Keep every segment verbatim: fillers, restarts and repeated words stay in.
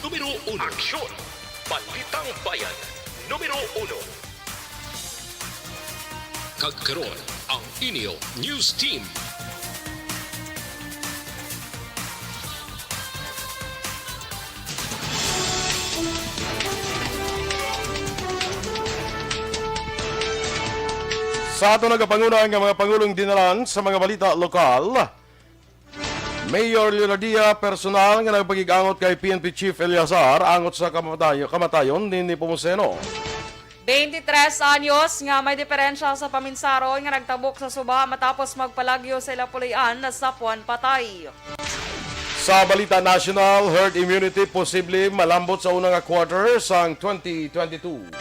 Numero uno. Aksyon! Balitang Bayan, numero uno. Kag karon, ang inyo news team. Sa aton nagapanguna nga mga pangulong dinalan sa mga balita lokal, Mayor Leonardia personal nga nagpakig-angot kay P N P Chief Eleazar angot sa kamatayo-, kamatayon ni Nepomuceno. Twenty-tres anyos nga may diferensya sa paminsaron nga nagtabok sa suba matapos magpalagyo sa ila puloy-an, nasapuan patay. Sa balita national, herd immunity posible malambot sa una nga quarter sang twenty twenty-two.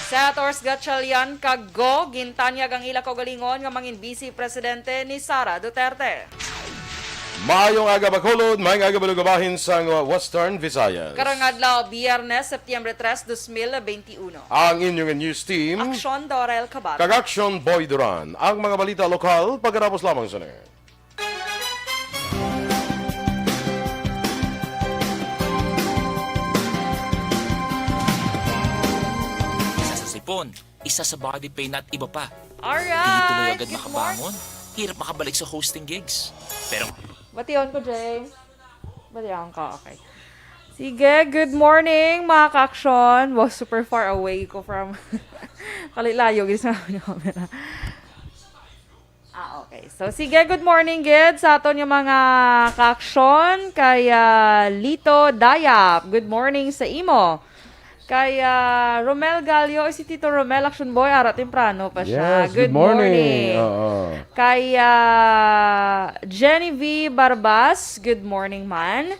Senators Gatchalian kag Go gintanyag ang ila kaugalingon nga mangin Vice Presidente ni Sara Duterte. Maayong aga, Bacolod, maayong aga, Balugabahin sang Western Visayas. Karong adlaw, Biyernes, Septyembre tres, dos mil benti uno. Ang inyong news team, Aksyon Dorel Cabato. Kag Aksyon Boy Duran. Ang mga balita lokal, pagkatapos lamang sini. Isa sa sipon, isa sa body pain at iba pa. Alright. Di tuloy agad makabangon. Hirap makabalik sa hosting gigs. Pero bation ko, Jay. Bation ka, okay. Sige, good morning, mga ka-aksyon. Wow, super far away ko from, kalilayo, gid sa aming camera. Ah, okay. So, sige, good morning, gid, sa aton nga mga ka-aksyon. Kay, ah, Lito Dayap, good morning sa imo. Kay, ah, Romel Gallo, si Tito Romel, Action Boy, ara temprano pa siya. Yes, good morning. Good morning. Oo. Kay, ah, Jenny V Barbas, good morning, man.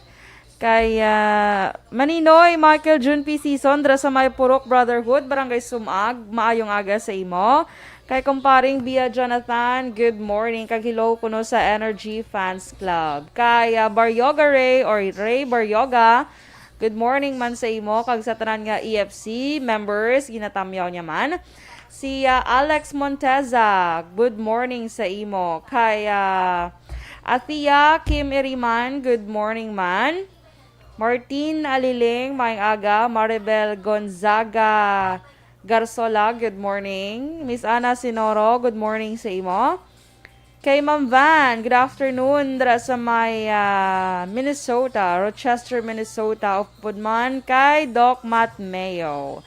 Kay, ah, Maninoy Michael June P. Season, dira sa may Purok Brotherhood, Barangay Sumag, maayong aga sa imo. Kay kumparing Bia Jonathan, good morning, kag hello kuno sa Energy Fans Club. Kay, ah, Baryoga Ray or Ray Baryoga, good morning man sa imo, kag sa tanan nga E F C members, ginatamyaw niya man. Si, ah, Alex Monteza, good morning sa imo. Kay, ah, Athea Kim Iriman, good morning man. Martin Aliling, maayong aga. Maribel Gonzaga Garsola, good morning. Miss Ana Sinoro, good morning sa imo. Kay Ma'am Van, good afternoon, dira sa may, ah, Minnesota, Rochester, Minnesota. Upod man kay Doc Matt Mayo.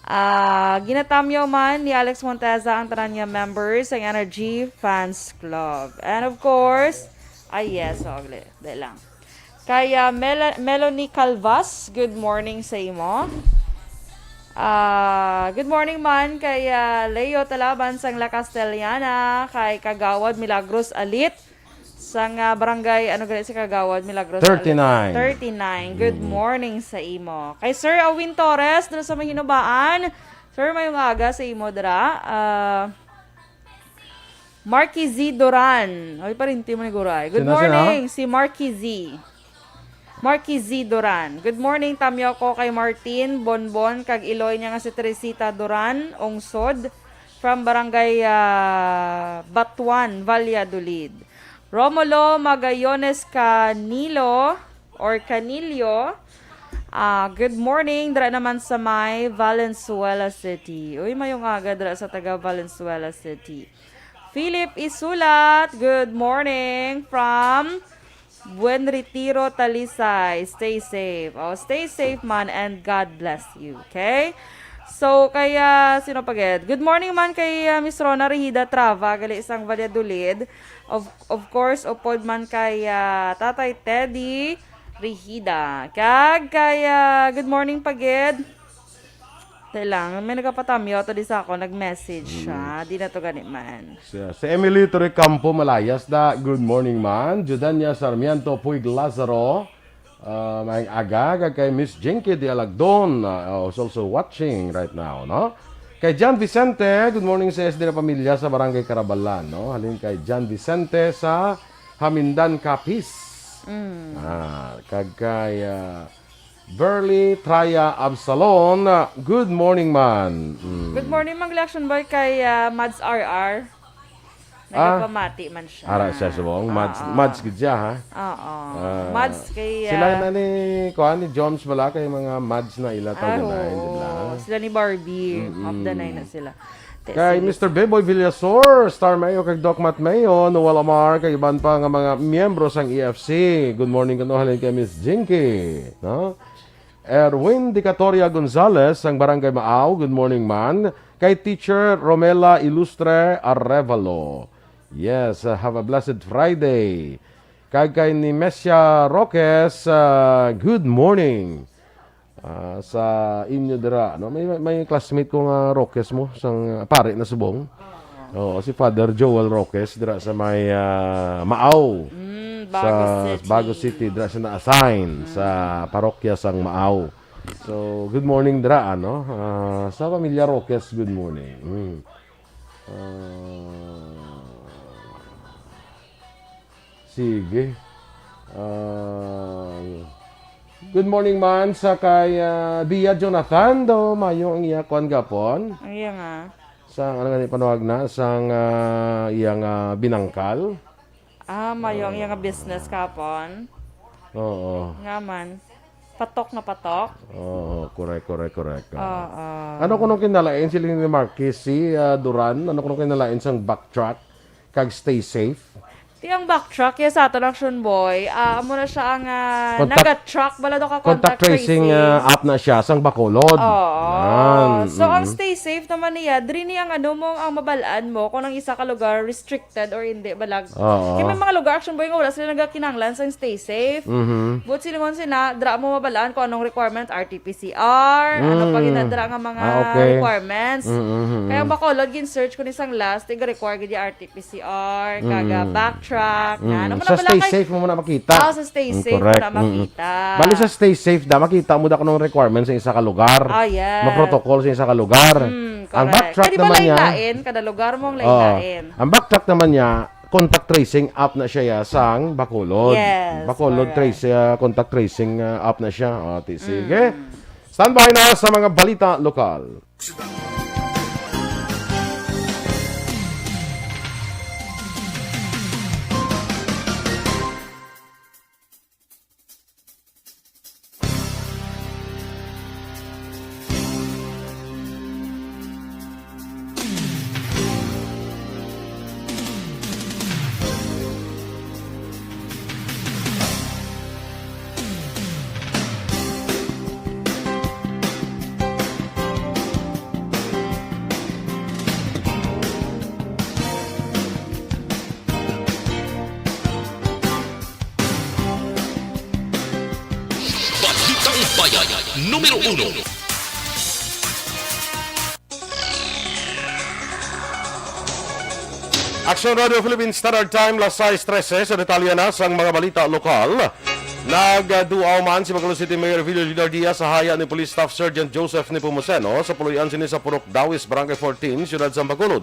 Ah, ginatamyaw man ni Alex Monteza ang tanan nga members sang Energy Fans Club. And of course, ay yes, so, ugli, di lang. Kay, ah, Mel-, Melanie Calvas, good morning sa imo. Ah, good morning man kay, ah, Leo Talaban sang La Castellana, kay Kagawad Milagros Alit, sang, ah, barangay, ano gali si Kagawad Milagros Alit? Thirty-nine. Thirty-nine. Good Mm. morning sa imo. Kay Sir Awin Torres, dira sa Mahinubaan. Sir, mayong aga sa imo, dira. Ah, Marky Z Duran. Ay, parinti mo ni Guray. Good Sino, sino? morning, si Marky Z. Marky Z Duran. Good morning, tamyaw ko kay Martin, Bonbon, kag iloy niya nga si Teresita Duran, Ungsod, from Barangay, ah, Batuan, Valladolid. Romulo Magayones Canilo or Canillo. Ah, good morning, dira naman sa may Valenzuela City. Uy, mayong aga dira sa taga Valenzuela City. Philip Isulat, good morning from Buen Retiro, Talisay. Stay safe. Oh, stay safe man and God bless you. Okay? So, kaya, sino pa gid? Good morning man kay, ah, Miss Rona Rehida Trava, gali sang Valladolid. Of, of course, upod man kay, ah, Tatay Teddy Rehida. Kag kay, ah, good morning pa gid. Tay lang, may nagapatamyaw to di sa ako, nag-message siya. Mm. Di na to gani man. Si, si Emily Torrecampo Malayas da, good morning man. Judania Sarmiento Puig Lazaro, ah, maayong aga. Kag kay Miss Jinky de Alagdon, ah, who's also watching right now, no? Kay John Vicente, good morning sa S D na pamilya sa Barangay Carabalan, no? Halin kay John Vicente sa Hamindan, Capiz. Mm. Ah, kag kay, ah, Burley Traya Absalon, good morning man. Mm. Good morning, Mang Election Boy, kay, ah, Mads R R. Ah. Nagapamati man siya. Ara siya subong. Mads, Oo. Mads gid siya, ha? Oo. Ah, Mads kay, sila ah, na ni, kuan, ni Joms bala, kay mga Mads na ila Ah, tawgon na, oo. Di ba? Sila ni Barbie, Mm-mm. Of the nine na sila. Te, Kay sige. Mister Beboy Villasor, Star Mayo, kag Doc Matt Mayo, Noel Amar, kag iban pa nga mga miyembro sang E F C. Good morning kuno halin kay Miss Jinky, no? Erwin Dicatoria Gonzalez, sang Barangay Maaw, good morning, man. Kay Teacher Romela Ilustre Arevalo. Yes, uh, have a blessed Friday. Kag kay Nemesia Roques, uh, good morning. Ah, sa inyo dira, no? May, may classmate ko nga Roques mo, sang, ah, pare na subong. Oo, si Father Joel Roques dira sa may, ah, Maaw. Mm, Bago Sa City. Bago City, dira siya na-assign sa parokya sang Maaw. So, good morning dira, ano? Ah, sa pamilya Roques, good morning. Mm. Ah, sige. Ah, good morning man sa kay, ah, Dia Jonathan do. Mayo ang iya kuan gapon. Ang iya nga. Sa, ano nga ni panawag na? Sang, ah, iya nga binangkal. Ah, mayo ang iya nga business kapon. Oo. Nga man. Patok na patok. Oo, correct, correct, correct. Oo. Oo. Ano kuno kinalain, siling ni Marquis, si, ah, Duran? Ano kuno kinalain sang Backtrack kag Stay Safe? Ti ang Backtrack, yes, sa aton, Action Boy. Ah, amo na siya ang, ah, Contact, naga-track bala do ka contact contact tracing, tracing. Ah, app na siya sang Bacolod. Oo. Yan, So, ang mm-mm. Stay Safe naman niya, diri ni ang ano mo, ang mabal-an mo kung ang isa ka lugar restricted or hindi, balag. Oo. Kay may mga lugar, Action Boy, nga wala sila nagakinahanglan sang Stay Safe. Mhm. But silingon sina, dira mo mabal-an kung anong requirement, R T P C R, ano pa Mm. gina dira nga mga Ah, okay. requirements. Mm, mm, mm. Kaya ang Bacolod, gin-search ko ni sang last, tiga-require gid yung R T P C R, kaga Mm. Backtrack, na, Mm. ano mo Sa na pala Stay kay Safe mo na makita. Ah, sa Stay Mm, Safe correct. mo na Mm, mm. makita. Bali sa Stay Safe da, makita mo da kung anong requirements sa isa ka lugar. Ah, yes. Mga protocol sa isa ka lugar. Mm, Ang correct. Backtrack Kaya di ba naman niya, lain-lain? Kada lugar mo ang oh, lain-lain. Ang Backtrack naman niya, contact tracing app na siya ya sang Bacolod. Yes, Bacolod correct. trace, ah, contact tracing, ah, app na siya. O, ti-, sige. Mm. Standby na sa mga balita lokal. Balitang Bayan, numero uno. Action Radio Philippine Standard Time, las sais trese. Sa detalye na sang mga balita lokal, nagduaw man si Bacolod City Mayor Villo Leonardia sa haya ni Police Staff Sergeant Joseph Nepomuceno sa puloy-an sini sa Purok Dawis, Barangay fourteen, Siyudad sang Bacolod.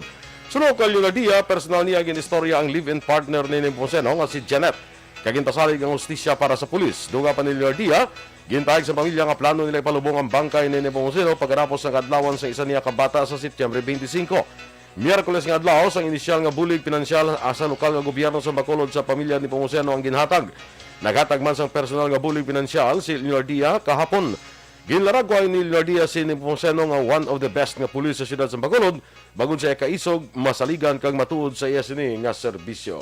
Suno kay Leonardia, personal niya gin-istorya ang live-in partner ni Nepomuceno nga si Janet, kag ginpasalig ang hustisya para sa pulis. Dugang pa ni Leonardia, gintahag sa pamilya nga plano nila ipalubong ang bangkay ni Nepomuceno pagkatapos sang kaadlawan sang isa niya ka bata sa Setyembre twenty-five. Miyerkules nga adlaw, sang inisyal nga bulig pinansyal, ah, sa lokal nga gobyerno sa Bacolod sa pamilya ni Nepomuceno ang ginhatag. Naghatag man sang personal nga bulig pinansyal si Leonardia kahapon. Ginlarag kuno ni Leonardia si Nepomuceno nga one of the best nga pulis sa siyudad sa Bacolod, bangod sa iya kaisog, masaligan, kag matuod sa iya sini nga serbisyo.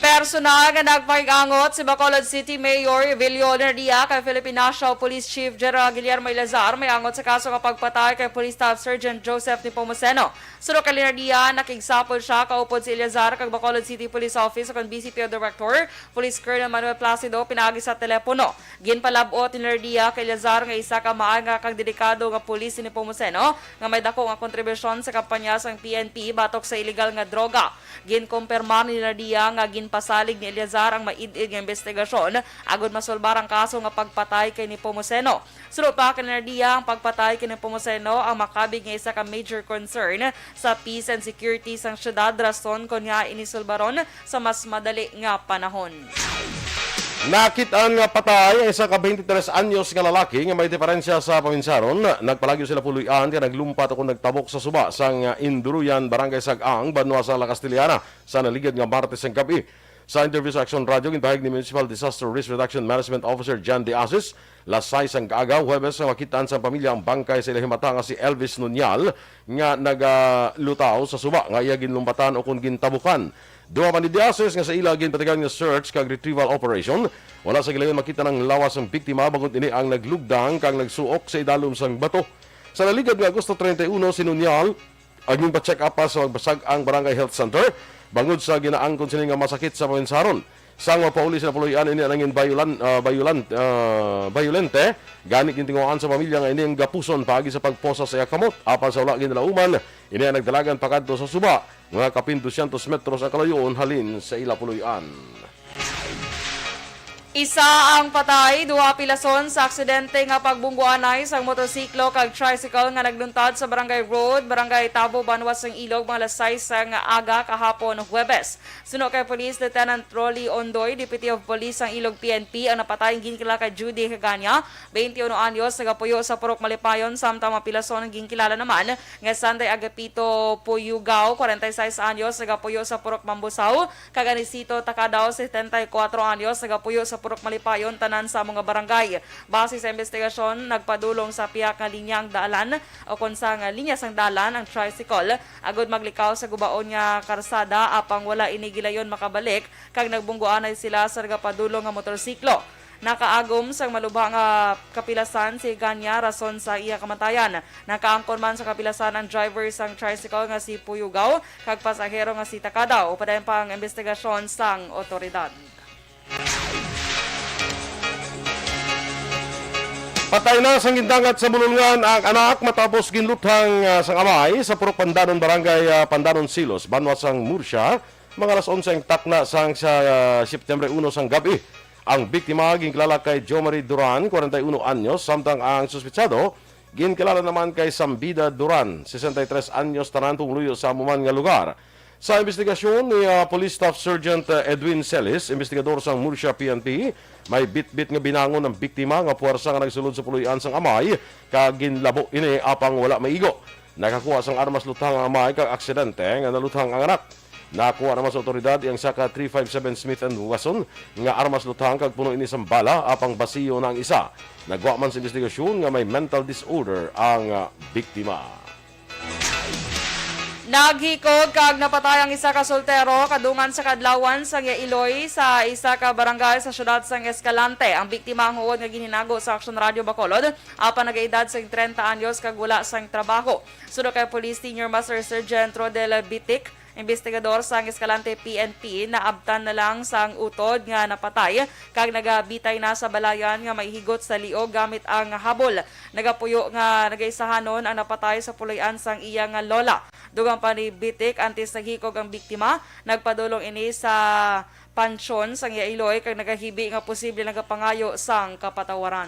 Personal nga nagpakig-angot si Bacolod City Mayor Villo Leonardia kay Philippine National Police Chief General Guillermo Eleazar may angot sa kaso nga pagpatay kay Police Staff Sergeant Joseph Nepomuceno. Suno kay Leonardia, nakigsapol siya kaupod si Eleazar kag Bacolod City Police Office ukon B C P O Director, Police Colonel Manuel Placido, pinaagi sa telepono. Ginpalab-ot ni Leonardia kay Eleazar nga isa ka maaga kag dedikado nga pulis si Nepomuceno nga may dako nga kontribusyon sa kampanya sang P N P batok sa iligal nga droga. Ginkumpirmar ni Leonardia nga ginpasalig ni Eleazar ang maid-id nga imbestigasyon agod masulbar ang kaso nga pagpatay kay Nepomuceno. Suno pa kay Leonardia, ang pagpatay kay Nepomuceno ang makabig nga isa ka major concern sa peace and security sang siyudad, rason kon ngaa ini sulbaron sa mas madali nga panahon. Nakit-an nga patay ang isa ka twenty-three anyos nga lalaki nga may diferensya sa paminsaron. Nagpalagyo sila puloy-an kag naglumpat ukon nagtabok sa suba sang Induruyan, Barangay Sag-ang, banwa sa La Castellana, sa naligad nga Martes sang gab-i. Sa interview sa Aksyon Radyo, ginpahayag ni Municipal Disaster Risk Reduction Management Officer Jan De Asis, las sais sang kaaga, Huwebes, nga makit-an sang pamilya ang bangkay sa ila himata nga si Elvis Nunial, nga nagalutaw sa suba nga iya ginlumpatan ukon gintabukan. Duha pa ni De Asis nga sa ila ginpatigayon nga search kag retrieval operation, wala sa gilayon makita ang lawas sang biktima, bangod ini ang naglugdang kag nagsuok sa idalom sang bato. Sa naligad nga Agosto treinta y uno, si Nunial ang ginpa-check up sa Sag-ang Barangay Health Center, bangod sa ginaangkon sini nga masakit sa paminsaron. Sang mapauli sila puloy-an, ini ang nangin bayulan-, ah, bayulan-, ah, bayulente, gani gintinguhaan sa pamilya nga ini ang gapuson paagi sa pagposa sa iya kamot. Apan sa wala ginalauman, ini ang nagdalagan pakadto sa suba, mga kapin dosyentos metros ang kalayoon halin sa ila puloy-an. Isa ang patay, duha pilason sa aksidente nga pagbungguanay sang motorsiklo kag tricycle nga nagluntad sa Barangay Road, Barangay Tabo, banwa sang Ilog, mga alas sais nga aga kahapon, Huwebes. Suno kay Police Lieutenant Rolly Ondoy, Deputy of Police sang Ilog P N P, ang napatay nga ginkilala kay Judy Hagania, twenty-one anyos, nagapuyo sa Purok Malipayon, samtang mapilason ang ginkilala naman nga Sanday Agapito Puyugaw, forty-six anyos, nagapuyo sa Purok Mambusao, kag Anisito Takadaw, setenta y cuatro anyos, nagapuyo sa Purok Malipayon, tanan sa amo nga barangay. Base sa investigasyon, nagpadulong sa pihak nga linya ang dalan o kon sa nga linya sang dalan ang tricycle agud maglikaw sa gubaon nga karsada, apang wala ini gilayon makabalik kag nagbungguanay sila sa nagapadulong nga motorsiklo. Nakaagom sang malubha nga kapilasan si Ganya rason sa iya kamatayan. Nakaangkon man sa kapilasan ang driver sang tricycle nga si Puyugaw kag pasahero nga si Takadaw. Padayon pa ang investigasyon sang otoridad. Patay na sang gindangat sa bulolngan ang anak matapos ginluthang, ah, sang amay sa Purok Pandanon, Barangay, ah, Pandanon Silos, banwa sang Murcia, mga alas onse ang takna sang sa, ah, September uno sang gab-i. Ang biktima ginkilala kay Jo Marie Duran, kwarenta y uno anyos, samtang ang suspetsado ginkilala naman kay Sambida Duran, sesenta y tres anyos, tanan pumuluyo sa amo man nga lugar. Sa investigasyon ni, ah, Police Staff Sergeant, ah, Edwin Celis, investigador sang Murcia P N P, may bitbit nga binangon ang biktima nga puwersa nga nagsulod sa puloy-an sang amay kag ginlabo ini apang wala maigo. Nakakuha sang armas luthang ang amay kag aksidente nga naluthang ang anak. Nakuha naman sa otoridad ang saka three five seven Smith and Wesson nga armas luthang kag puno ini sang bala, apang basiyo na ang isa. Nagwa man sa investigasyon nga may mental disorder ang, ah, biktima. Naghikog kag napatay ang isa ka soltero kadungan sa kadlawan sang iya iloy sa isa ka barangay sa siyudad sang Escalante. Ang biktima ang huod nga ginhinago sa Aksyon Radyo Bacolod, apan nagaedad sang trenta anyos kag wala sang trabaho. Suno kay Police Senior Master Sergeant Rodel Bitik, investigador sang Escalante P N P, naabtan na lang sang utod nga napatay kag nagabitay na sa balayan nga may higot sa liog gamit ang habol. Nagapuyo nga nagaisahanon ang napatay sa puloy-an sang iya nga lola. Dugang pa ni Bitik, antes naghikog ang biktima, nagpadulong ini sa pansyon sang iya iloy kag nagahibi nga posible nagapangayo sang kapatawaran.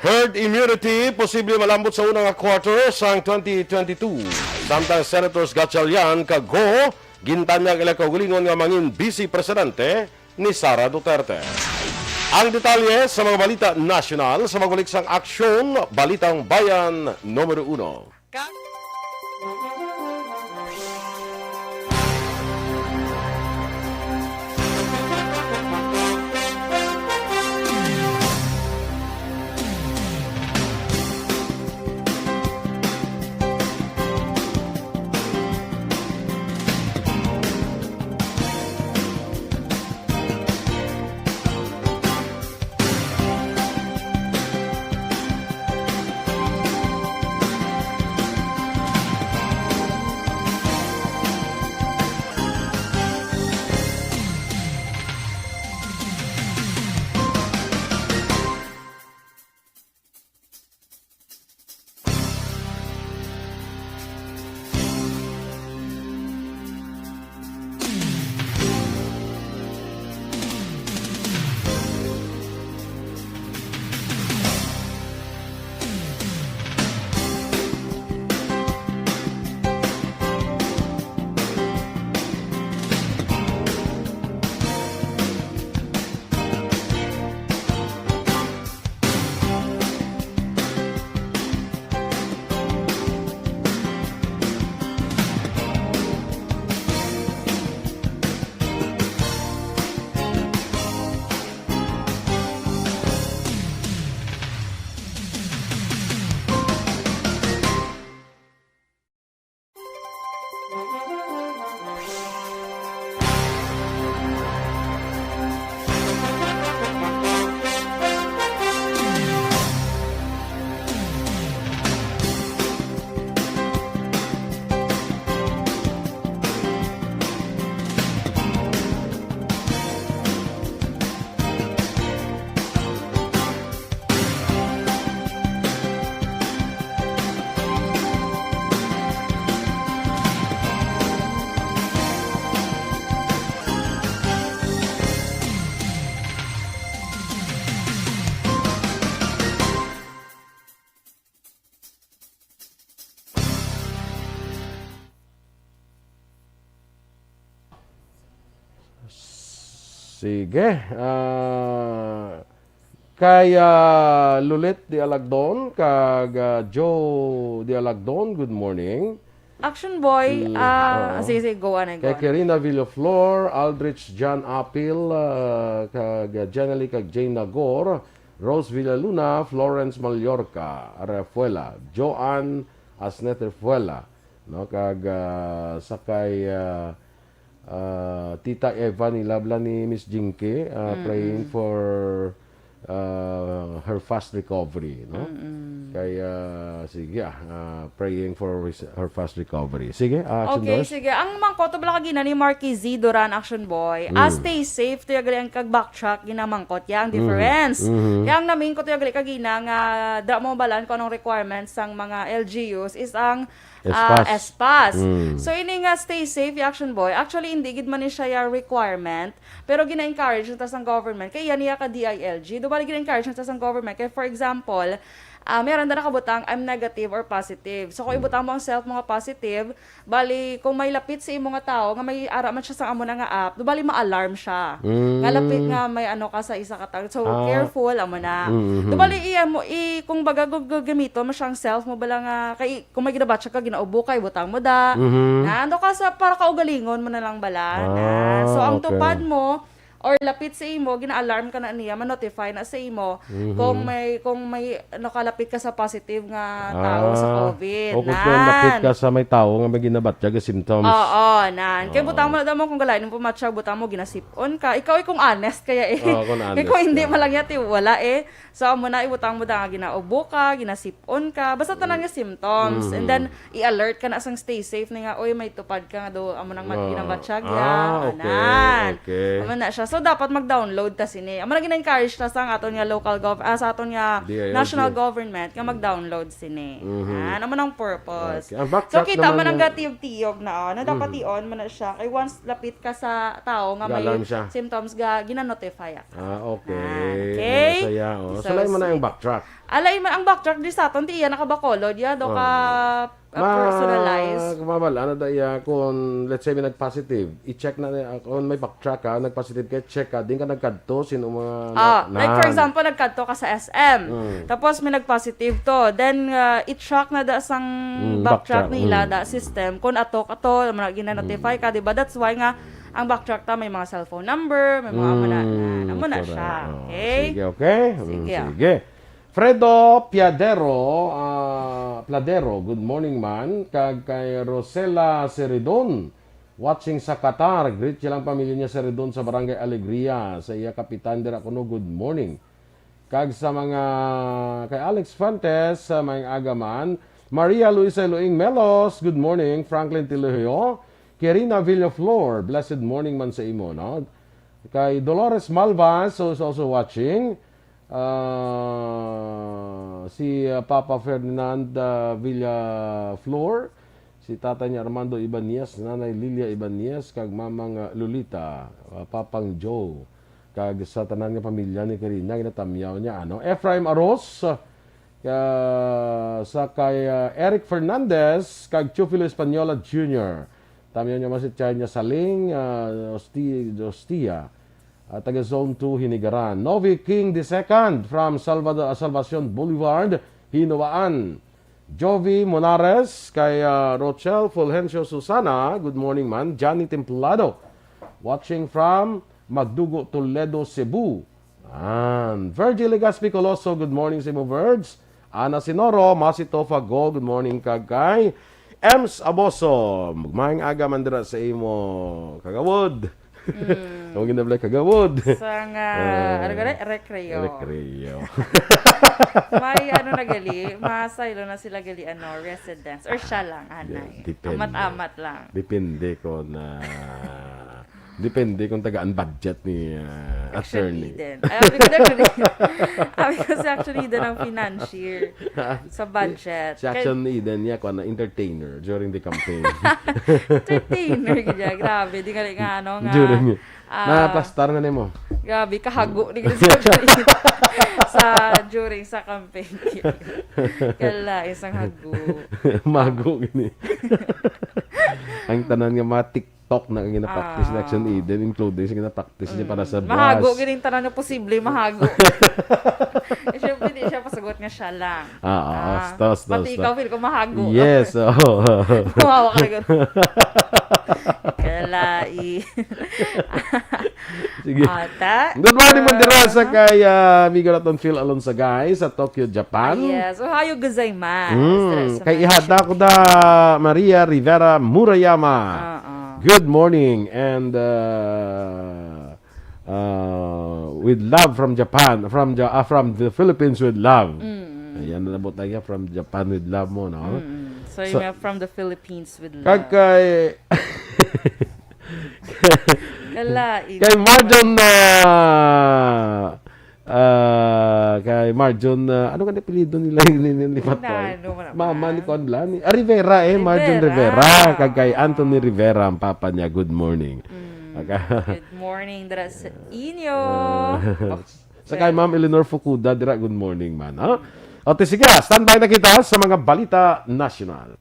Herd immunity posible malambot sa una nga quarter sang twenty twenty-two. Samtang Senators Gatchalian kag Go gintanyag ila kaugalingon nga mangin Vice Presidente ni Sara Duterte. Ang detalye sa mga balita nasyonal sa pagbalik sang Aksyon, Balitang Bayan Numero Uno. Ka- Sige. Ah, kay, ah, Lulit de Alagdon kag, ah, Joe de Alagdon, good morning. Action boy, Mm, ah, oo. sige, sige, go on, go Kay on. Karina Villaflor, Aldrich John Apil, ah, kag, ah, Janely kag Jane Nagor, Rose Villaluna, Florence Mallorca Refuela, Joanne Asnet Refuela, no, kag, ah, sa kay, ah, ah, Tita Eva ni Labla ni Miss Jinky, ah, Mm-mm. praying for, ah, her fast recovery, no? Mm-mm. Kay, ah, sige, ah, ah, praying for his- her fast recovery. Sige, ah, Action Okay, Boys. Sige. Ang mangkot to bala kagina ni Marky Z Duran, Action Boy. Ah, Mm. stay safe to yagali ang kag backtrack gina mangkot ya ang Mhm. difference. Mhm. Kaya ang namingkot to yagali kagina nga dira mo balan kung anong requirements sang mga L G Us is ang ah, Espas. espas. Mm. So ini nga stay safe, Action Boy. Actually, hindi gid man ni siya ya requirement, pero gina-encourage na ta sang government kay yan iya ka D I L G. Do bali gina-encourage na ta sang government kay, for example, ah, meron na nakabutang, "I'm negative or positive." So kung ibutang mo ang self mo nga positive, bali kung may lapit sa imo nga tawo nga may ara man siya sa amo na nga app, do bali ma-alarm siya. Mm. Nga lapit nga may ano ka sa isa ka tawo. So Ah. careful, amo na. Mm-hmm. Do bali iya mo i kung baga gug- gagamiton mo siyang self mo bala nga kay kung may ginabatch ka, ginaubo ka, ibutang mo da. Mhm. Na, ano ka sa, para kaugalingon mo na lang bala. Na. Ah, So, ang okay. tupad mo, or lapit sa imo, gina-alarm ka na niya, ma-notify na sa imo Mhm. kung may kung may nakalapit ka sa positive nga tao sa Ah, COVID. o kung saan lapit Nan. ka sa may tao nga may ginabatyag nga symptoms. Oo, nan. Kay Oo. Butang mo na daw mo kung galain mo pumatsyag, butang mo ginasipon ka. Ikaw ay kung honest kaya eh. Oo, kung Kay honest kung hindi ka. Malang yati, wala eh. So, amo na, ibutang mo da nga ginaubo ka, ginasipon ka, basta tanan nga symptoms. And Mhm. then, i-alert ka na sang stay safe ni nga, oy, may tupad ka nga do, amo nang mat-, Ah. ginabatyag Ah, ya, okay, anan. okay. Amo na siya. So, dapat mag-download ta sini. Amo na gina-encourage ta sa aton nga local gov-, ah, sa aton nga D I L G. national government nga mag-download sini. Mhm. Anan, amo nang purpose. Okay. Ang backtrack So, kita naman man ang nga Mm. gatiyog-tiyog na, oh, na dapat Mhm. i-on mo na siya. Kay once lapit ka sa tao nga may Ga-alarm siya. symptoms, ga, gina-notify ka. Ah, okay. Ah, okay. Masaya, oh. So, So, lain man na sweet. Yung backtrack. Alay, ma-, ang backtrack di sa aton, ti iya nakabakolod, ya, do ka, Oh. uh, personalize. Mabal, ano da iya, kung let's say may nag-positive, i-check na niya, kung may backtrack ka, nag-positive ka, check ka, din ka nagkadto, sino mga Ah, like for nan. example, nagkadto ka sa S M. Mm. Tapos may nag-positive to. Then, uh, i-track na da sang Mm, backtrack backtrack, nila, mm. da system, kung ato ka to, mga gina-notify ka, di ba? That's why nga, ang backtrack ta, may mga cellphone number, may mga amo na, Mm, na, amo na correct. siya. Oh, Okay? Sige, okay? Mm, Sige. Sige. Fredo Piadero, ah, Pladero, good morning man. Kag kay Rosela Seridon, watching sa Qatar. Greet siya lang pamilya niya Seridon sa Barangay Alegria. Sa iya kapitan dira kuno, good morning. Kag sa mga, kay Alex Fuentes, sa mga agaman. Maria Luisa Luing Melos, good morning. Franklin Tiluhio, Kirina Villaflor, blessed morning man sa imo, no? Kay Dolores Malvas, who's also watching. Ah, si, ah, Papa Ferdinand, ah, Villaflor, si Tatay ni Armando Ibanez, Nanay Lilia Ibanez, kag Mamang, ah, Lolita, ah, Papang Joe, kag sa tanan nga pamilya ni Karina, ginatamyaw niya, ano? Ephraim Aros, ah, sa kay, ah, Eric Fernandez, kag Teofilo Española Junior Tamyaw niya man si China Saling, ah, Osti-, Ostia, ah, taga Zone two, Hinigaran. Novi King the second from Salvador, ah, Salvacion Boulevard, Hinoaan. Jovi Monares, kay, ah, Rochelle Fulgencio Susana, good morning man. Johnny Templado, watching from Magdugo, Toledo, Cebu. An Virgie Legaspi Coloso, good morning sa imo, Virge. Ana Sinoro, Masi Tofago, good morning, kag kay Ems Aboso. Maayong aga man dira sa imo, Kagawod. Ang ginablay, Kagawod. Sa nga, Ah, ano gani? Recreo. Recreo. May ano na gali, masaylo na sila gali, ano, residence. Or siya lang, anay. Depende. Amat-amat lang. Depende ko na, depende kung tagaan budget ni, ah, Action attorney. Eden. Ay, abi ko na Action Eden. Abi ko si Action Eden ang financier sa budget. Si Action Eden niya, kuwan na, entertainer during the campaign. Entertainer, gid ya. Grabe, di gali nga, ano, nga. During, ah, naplastar na nimo. Grabe, kahago ni sa, sa during sa campaign. Kala, isang hago. Mago gini. Ang tanan nga mga TikTok na ang gina-practice ni Action Ah. Eden, including sa gina-practice niya para sa Mm. Mahago, bus. Gining tanan na posible, mahago. Eh, syempre, di siya pasagot nga siya lang. Ah, ah, Ah, stas, stas, pati stas. Ikaw, feel ko mahago. Yes, oo. Mahawa ka na. Kala, i- Sige. Ata. Good morning, Mandira, sa Ah. kay, ah, amigo naton Phil Alonso, guys, sa Tokyo, Japan. Yes. Ohayo gozaimasu. Mm, Dira sa kay mga ihada ko da Maria Rivera Murayama. Oo. Good morning and, uh, uh, with love from Japan, from Ja-, ah, from the Philippines with love. Mm. Ayan, nalabot na niya, from Japan with love mo, no? Mm. So, So, yung mga from the Philippines with love. Kag kay Kala, Kay Marjon, ah, ah, kay Marjon, ah, ano nga apelyido nila yung nililipat ko? Ano, wala Mama man. Ni Kuan Blan, ni, ah, Rivera, eh, Marjon Rivera. Rivera. Kag kay Anthony Rivera, ang papa niya, good morning. Mm. Aka- Good morning, dira sa inyo. Ah, Oh, sa kay well. Ma'am Eleanor Fukuda, dira, good morning man, ha? O, te, sige, standby na kita sa mga balita nasyonal.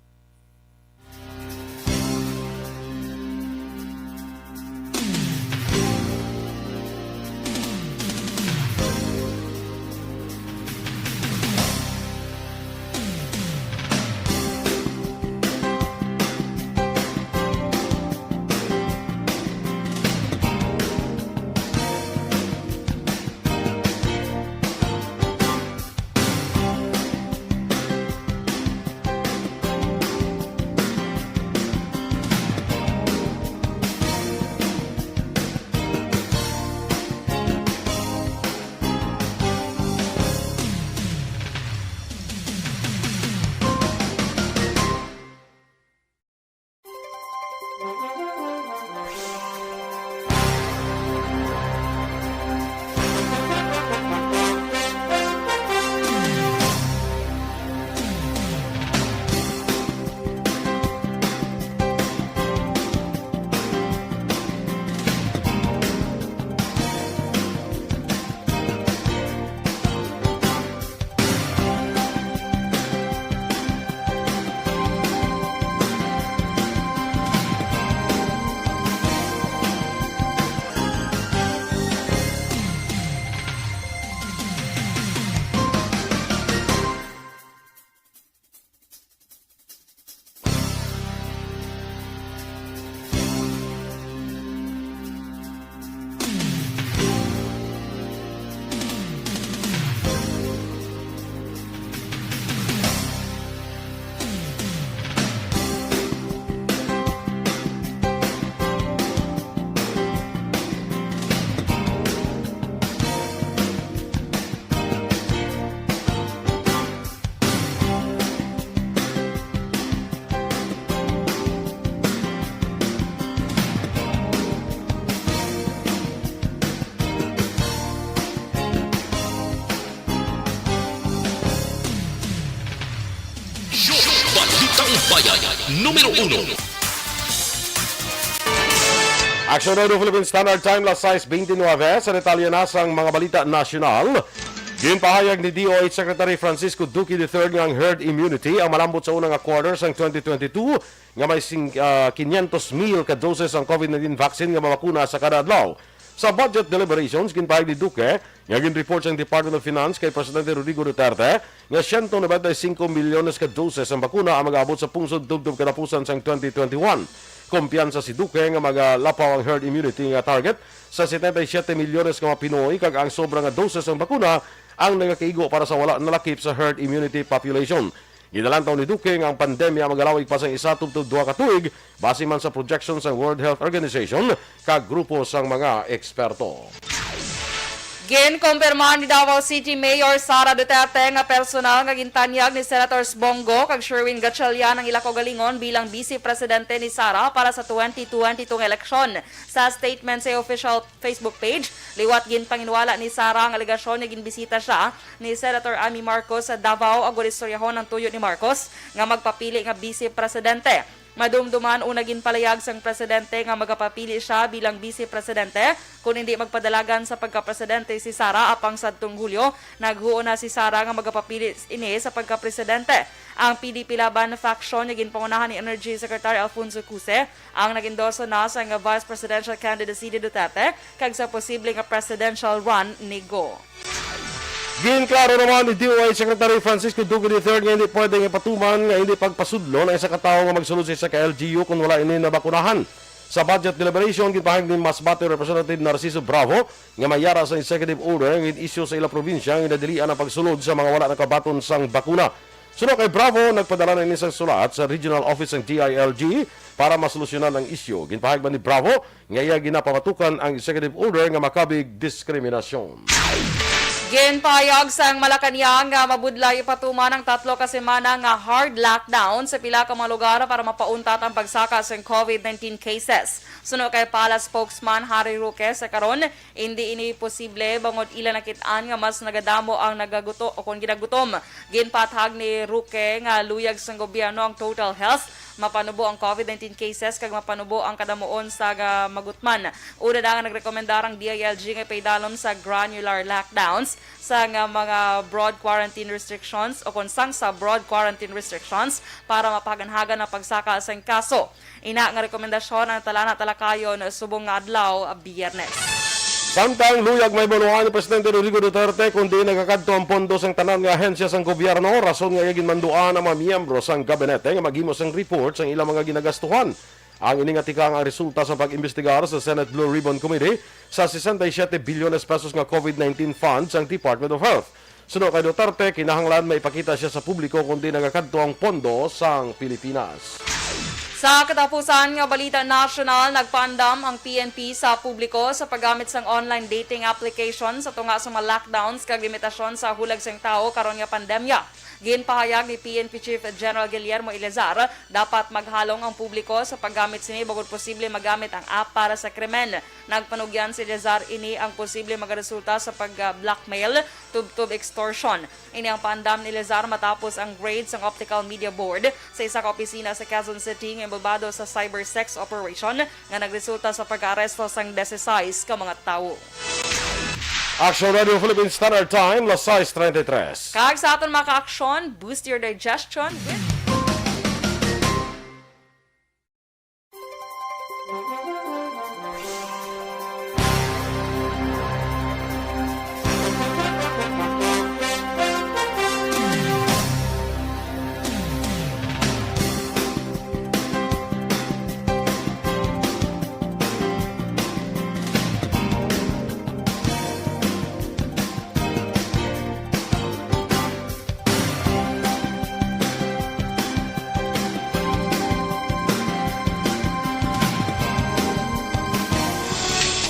Balitang Bayan, numero uno. Aksyon Radio Philippine Standard Time, las sais bente nuebe. Sa detalye na sang mga balita nasyonal, ginpahayag ni D O H Secretary Francisco Duque the third nga ang herd immunity ang malambot sa una nga quarter sang twenty twenty-two, nga may sing-, ah, quinientos mil ka doses ang COVID nineteen vaccine nga mabakuna sa kada adlaw. Sa budget deliberations, ginpahayag ni Duque nga gin-report sang Department of Finance kay Presidente Rodrigo Duterte nga siyento nobenta y cinco milyones ka doses ang bakuna ang mag-aabot sa pungsod tubtob katapusan sang twenty twenty-one. Kumpiyansa si Duque nga magalapaw ang herd immunity nga target sa setenta y siete milyones ka mga Pinoy, kag ang sobra nga doses sang bakuna ang nagakaigo para sa wala nalakip sa herd immunity population. Ginalantaw ni Duque nga ang pandemya magalawig pa sang isa tubtob duha ka tuig, base man sa projection sang World Health Organization kag grupo sang mga eksperto. Ginkumpirma ni Davao City Mayor Sara Duterte nga personal nga gintanyag ni Senators Bong Go kag Sherwin Gatchalian ang ila kaugalingon bilang Vice Presidente ni Sara para sa twenty twenty-two nga eleksyon. Sa statement sa official Facebook page, liwat ginpanginwala ni Sara ang alegasyon nga ginbisita siya ni Senator Amy Marcos sa Davao, agod istoryahon ang tuyo ni Marcos nga magpapili nga Vice Presidente. Madumduman una ginpalayag sang presidente nga magapapili sia bilang bise presidente kon indi magpadalagan sa pagkapresidente si Sara apang sadtong Hulyo, naghuon na si Sara nga magapapili ini sa pagkapresidente. Ang P D P Laban faction nga ginpangunahan ni Energy Secretary Alfonso Cuse ang nag-endorso na sang vice presidential candidacy ni Duterte kag sa posible nga presidential run ni Go. Ginklaro naman ni D O H Secretary Francisco Duque the third nga hindi pwedeng ipatuman nga hindi pagpasudlon ang isa ka tawo nga magsulod sa isa ka L G U kon wala ini nabakunahan. Sa budget deliberation, ginpahayag ni Masbate Representative Narciso Bravo nga may yara sa executive order nga gin-issue sa ila probinsya nga ginadilian ang pagsulod sa mga wala nakabaton sang bakuna. Suno kay Bravo, nagpadala na ini sang sulat sa regional office sang D I L G para masolusyonan ang isyu. Ginpahayag man ni Bravo nga iya ginapamatukan ang executive order nga makabig diskriminasyon. Ginpahayag sang Malacañang nga mabudlay ipatuman ang tatlo ka semana nga hard lockdown sa pila ka mga lugar para mapauntat ang pagsaka sang COVID nineteen cases. Suno kay Palace spokesman Harry Roque, sa karon, indi ini posible bangod ila nakit-an nga mas nagadamo ang nagaguto-, o kon ginagutom. Ginpaathag ni Roque nga luyag sang gobyerno ang total health, mapanubo ang COVID nineteen cases, kag mapanubo ang kadamuon sa ga-, magutman. Una na nga nagrekomendar ang D I L G nga paidalom sa granular lockdowns sa nga mga broad quarantine restrictions o kon sang sa broad quarantine restrictions para mapahaganhagan ang pagsaka sang kaso. Ina nga rekomendasyon ang talana talakayon subong nga adlaw, Biyernes. Samtang luyag mahibaluan ni Presidente Rodrigo Duterte kon diin nagakadto ang pondo sang tanan nga ahensya sang gobyerno, rason nga iya ginmanduan ang mga miyembro sang gabinete nga maghimo sang report sang ilang mga ginagastuhan. Ang ini nga tikang ang resulta sa pag-imbestigar sa Senate Blue Ribbon Committee sa sesenta y siete bilyones pesos nga COVID nineteen fund sang Department of Health. Suno kay Duterte, kinahanglan maipakita siya sa publiko kon diin nagakadto ang pondo sang Pilipinas. Sa katapusan nga balita nasyonal, nagpaandam ang P N P sa publiko sa paggamit sang online dating application sa tunga sa mga lockdowns kag limitasyon sa hulag sang tawo karon nga pandemya. Ginpahayag ni P N P Chief General Guillermo Eleazar, dapat maghalong ang publiko sa paggamit sini bangod posible magamit ang app para sa krimen. Nagpanugyan si Eleazar ini ang posible magaresulta sa pag-, ah, blackmail tubtob extortion. Ini ang paandam ni Eleazar matapos ang raid sang Optical Media Board sa isa ka opisina sa Quezon City nga inbolbado sa cyber sex operation nga nagresulta sa pag-aresto sang disisais ka mga tawo. Action Radio Philippine Standard Time, las sais treinta y tres. Kag sa aton mga ka-aksyon, boost your digestion with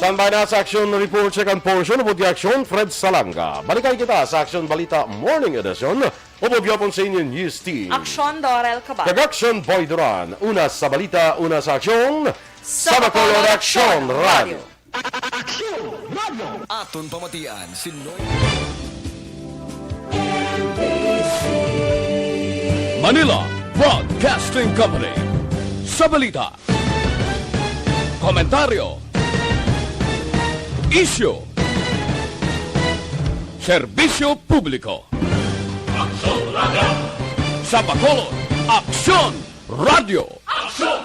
Standby na sa Action Report, second portion, upod kay Action Fred Salanga. Balikay kita sa Action Balita Morning Edition, upod gihapon sa inyo News Team. Action Dorel Cabal. Kag Action Boy Duran. Una sa balita, una sa aksyon. Sa Bacolod, Action Radio. Aksyon Radio. Aton pamatian si Noy. Manila Broadcasting Company. Sa balita, komentaryo, isyu, serbisyo publiko. Aksyon Radio. Sa Bacolod, Aksyon Radio. Aksyon